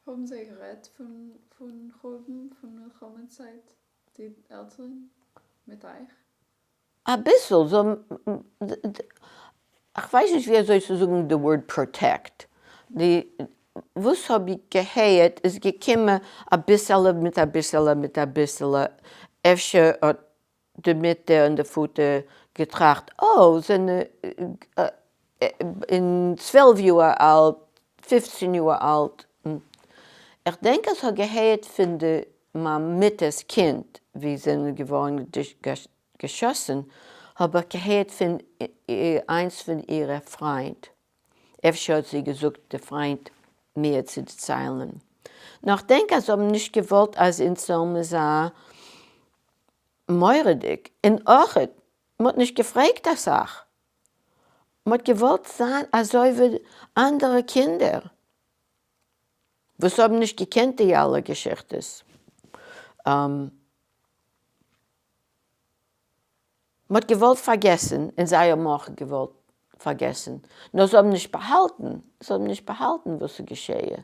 האבן זיי גערעדט פון חורבן, פון מלחמה צייט, די עלטערן מיט אייך? אביסל, זיי האבן, כ'ווייס נישט ווי אזוי צו זאגן די word protect, די וואס האב איך געהערט איז געקומען אביסעלע מיט אביסעלע מיט אביסעלע, אפשר האט די מוטער און די פאטער געטראכט, אוי זענען אין 12 יאר אלט, 15 יאר אלט, איך דענק אז כ'האב געהערט פון די מיין מוטער'ס קינד ווי זענען געווארן געשאסן, האב איך געהערט פון איינס פון אירע פריינט, אפשר האט זי געזאגט די פריינט מיר צו דערציילן. נאר כ'דענק אז זיי האבן נישט געוואלט אז אונז זאל מיר זיין מורא'דיג, און אויכעט מ'האט נישט געפרעגט אסאך, מ'האט געוואלט זיין אזוי ווי אנדערע קינדער וואס האבן נישט געקענט די אלע געשיכטעס. מ'האט געוואלט פארגעסן און זיי האבן אויך געוואלט פארגעסן, נאר זיי האבן נישט באהאלטן, זיי האבן נישט באהאלטן וואס איז געשעהן.